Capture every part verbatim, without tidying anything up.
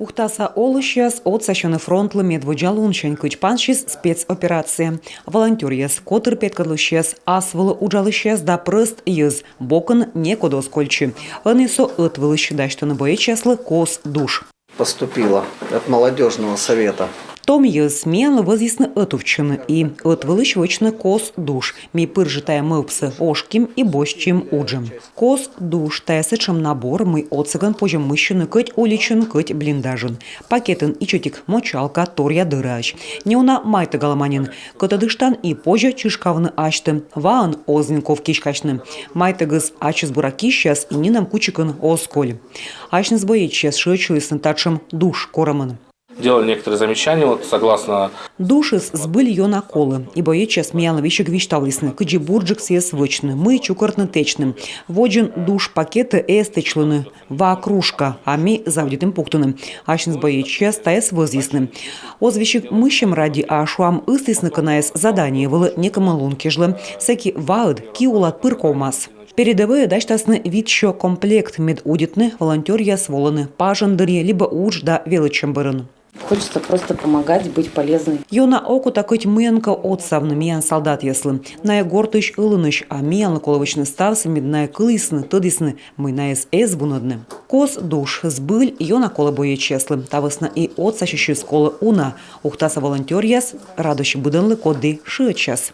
Ухтаса олысьяс отсасьӧны фронтлы медводдза лунсянь, кыдз пансис спецоперация. Волонтёръяс, котыр петкӧдлысьяс, ас вылӧ уджалысьяс да прӧст йӧз бокын некод оз кольччы. Ӧні со ӧтвылысь дасьтӧны боечьяслы кос душ. Поступила от молодёжного совета. Том йӧз миянлы вӧзйисны ӧтувтчыны и ӧтвылысь вӧчны кос душ. Ми пыр жӧ тайӧ мӧвпсӧ ошким и босьтчим уджӧ. Кос душ — тайӧ сэтшӧм набор, мый отсӧгӧн позьӧ мыссьыны кӧть уличын, кӧть блиндажын. Пакетын ичӧтик мочалка, торъя дӧраӧсь. Неуна майтӧгалӧма нин. Кӧтӧдыштан и позьӧ чышкавны асьтӧ. Ваӧн оз нин ков киськасьны. Майтӧгыс ачыс бура кисьяс и нинӧм кучикын оз коль. Асьныс боечьяс шыӧдчылісны татшӧм душ корӧмӧн. Делали некоторые замечания, вот согласно... Душыс збыль ёна колӧ. И боечьяс миянлы весиг висьтавлісны, кыдзи бурджык сійӧс вӧчны, мый чукӧртны тэчны. Водзын душ пакетӧ эз тэчлыны ва кружка, а ми заводитім пуктыны. Асьныс боечьяс тайӧс вӧзйисны. Оз весиг мыссьӧм ради, а шуам, ыстісны кӧ найӧс задание вылӧ некымын лун кежлӧ. Сэки ваыд ки улад пыр ковмас. Передӧвӧйӧ дасьтасны вит сё комплект, мед удитны волонтёръяс волӧны пажын дырйи либӧ удж да велӧдчӧм бӧрын. Хочется просто помогать, быть полезной. Ёна окота кӧть мыйӧнкӧ отсавны миян солдатъяслы. Найӧ гортысь ылынӧсь, а миянлы колӧ вӧчны ставсӧ, мед найӧ кылісны, тӧдісны, мый найӧс эз вунӧдны. Кос душ збыль ёна колӧ боечьяслы. Та вӧсна и отсасьысьыс колӧ уна. Ухтаса волонтёръяс радӧсь быдӧнлы, коді шыӧдчас.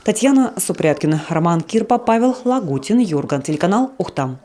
Татьяна Супряткина, Роман Кирпа, Павел Лагутин, «Юрган» телеканал, Ухта.